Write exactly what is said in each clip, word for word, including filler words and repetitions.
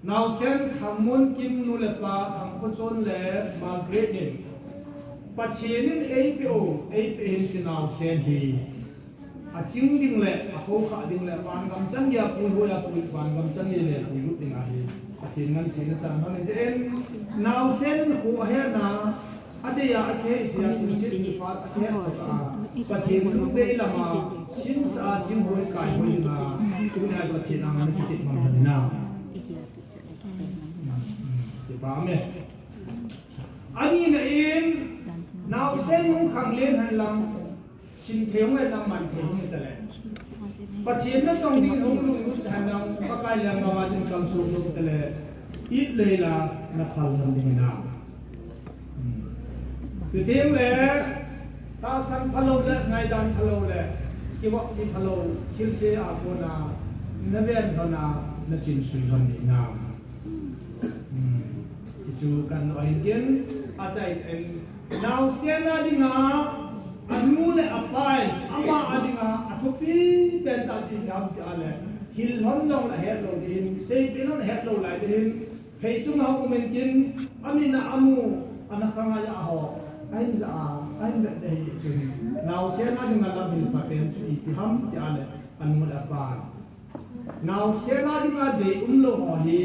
Naosen Thangmunkim nu le pa Thangkhochon le Margaret in Pathen in eipeh u, eipeh in hiche naosen hi aching ding le akhokhah ding le vangam chan geiya puihoi a pui, vangam chan gei le puilut ding ahi. Pathen ngansena chan hon ahi jeh in naosen in kho ahetna adei a, akihei thei a, chun sin kiphat akihet tah a, Pathen lungdei lama sinsa a chinghoi kaihoi dinga tunia Pathen anga ana kitit mang lhon ahi. Kipah e. Anina in naosen hung khanglen hen lang, sin thei hung hen lang, man thei hung hen tale, Pathen natong ding hung lunglut hen lang, Pakai lenggam a chun kalson lou tale, it lei la naphal lhon ding hinam? Chuteng le tahsan phalou le, ngaidan phalou le, kivop ni phalou, thilse a kona naven lhon a, nachinsui lhon ding hinam? Hichu kan lo hin kin, achai in, naosen a dinga anu le apa in ama a dinga athupi pen tah chu ipi ham tia le, hil lhon lou le het lou ding hin, seipeh lhon het lou lai ding hin, phei chunga um in kin, amin a amu, ana khanga ja ho, ahin ja a, ahin vet ding hi chun, naosen a dinga lamhil phapen chu ipi ham tia le, anu le apa in naosen a dinga deium lou ho hi,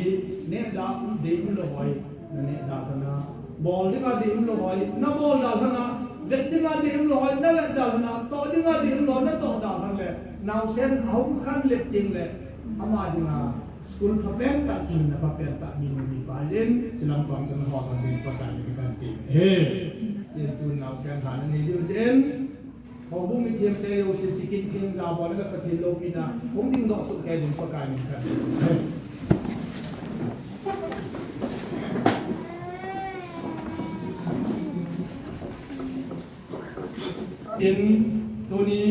neh da deium lou ho hi, naneh da lhon a, bol dinga deium lou ho hi, nabol da lhon a, vet dinga deium lou ho hi, navet da lhon a, toh dinga deium lou, natoh da lhon le, naosen ahung khan let teng le, ama dinga school phapen tah, kihinna phapen tah, minu mipa jeng, chilam pang chun ho kan ding Pakai min kahin ti e. Tin tun naosen lhan anei diu jeng. Houbung mithemte jouse, sikin theng ja bol le Pathen loupina hung ding doh soh kei ding Pakai min kahin ti e. Tin, tuni,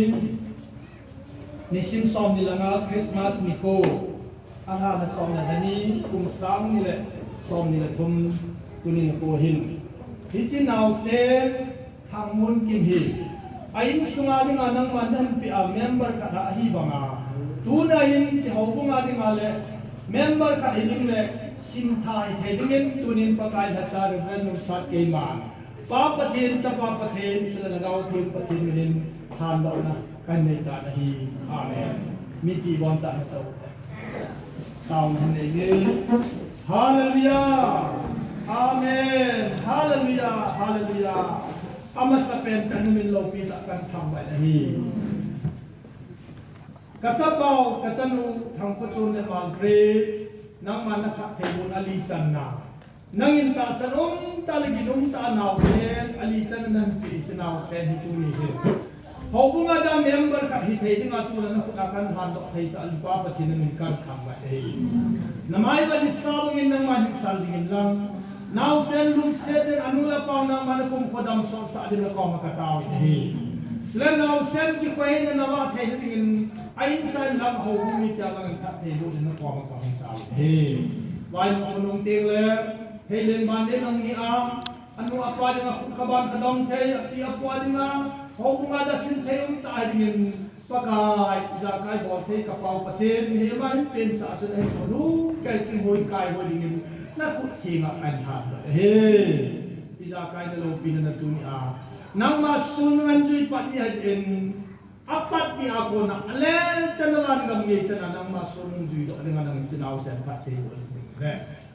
nisim somni le nga Christmas nikho, alha lha som le lha ni, kum sang ni le somni le thum, tuni nikho hin, hiche naosen Thangmunkim hi, a insunga dinga nangman nahin peh a member khat ahi banga, tuna hin hiche houbunga dinga le member khat hi ding le simtha hithei dingin tunin Pakai lhacha Reverend Numsat keiman Pa Pathen, Chapa Pathen, chule Lhagao Theng Pathen minin thandohna kahin nei tan ahi. Amen. Mipi boncha natou. Taona nei nge. Hallelujah. Amen. Hallelujah. Hallelujah. Amasapen in namin loupi tah kahin thangvah in ahi. Kachapau, kachanu, Thangkhochon le Margaret, nangman naphatthei boh in ali channa, nangin tahsan umtah le ginum tah a naosen, ali channa nahin peh hiche naosen hi tuni hin, houbunga dinga member khat hithei dinga tuna nakhut a kahin lhandoh thei tah a Pa Pathen namin kahin thangvah e. Namai vannisa bangin nangman hin sal jing in lang, naosen lungset in anu le apa nangman akumkho damsot sah dingin nakoma katao in ahi. Le naosen kikhoina navah theina dingin a insa in lang, houbung mite a lang in phatthei boh dingin nakoma kahung tao in ahi. Vaimong nung teng le, hei len ban den nong hi a, anu apa dinga khut khaban khadong thei, api apu a dinga houbunga dinga sin thei umtah dingin Pakai, ijakai bol thei kapau Pathen, mihem a hin pensah chun ahi, khonung kei chinghoi kaihoi dingin nakhut thenga kahin lhandoh e. Ijakai naloupina na tuni a, nangma soh nungjui pat ni ahi jeh in, apat ni a kona alelchan a vangam ngei chan a nangma soh nungjui doh dinga nangin hiche naosen phatthei boh ding le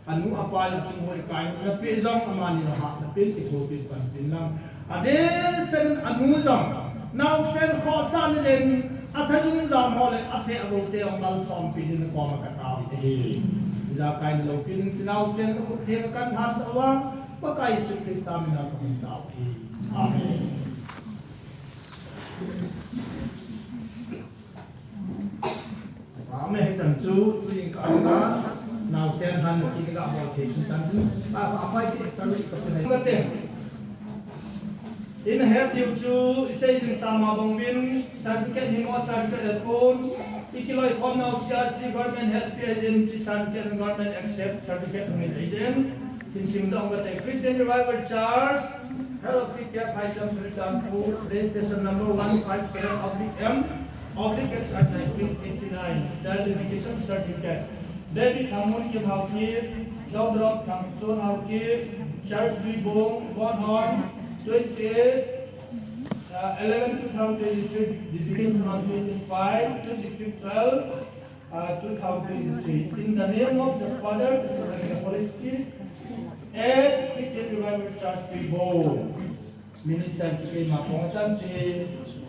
anu apa a chinghoi kaina napeh jong amani nahat napeh in, kithopin panpin lang. Adeh seh in anu jong naosen khohsah ni le athajung jam ho le aphe agou te jong malsompi dingin nakoma katao in ahi. Ijakai naloupina hiche naosen nakhut thenga kahin lhandoh uva, Pakai Jesu Christa mina kahung tao e. Amen. Amen. Hichan chu, tuin ka anga, naosen lhan kit ga bol thei sun tan. A, a, pai ti sa lu ka pe hai. Ka te. Ina het diu chu, isei jing sa ma bang uvin, certificate hi mo, certificate le kon, ikiloi khom nau C R C government help pi din, chi certificate government accept, certificate hung in aiden, tin sim dong ka te. Christian Revival Church, Head Office, K F High Camp, Churachandpur, registration number one five seven oblique M, oblique S R nineteen eighty-nine, child dedication certificate. David Thangmun Kim Haokip, Dodrop Thangchon Haokip, Charles Bibong, Bonhon, twenty-eight, uh, eleven two thousand twenty-three, dedication on twenty-five, twenty-fifth twelve, uh, two thousand twenty-three. In the name of the Father, the Son, and the Holy Spirit, and Christian Revival Church Bibong. Minister chu keima kong chan chu,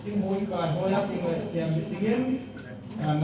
Chinghui Kaihoia Tingwai Tiam Tingin, uh,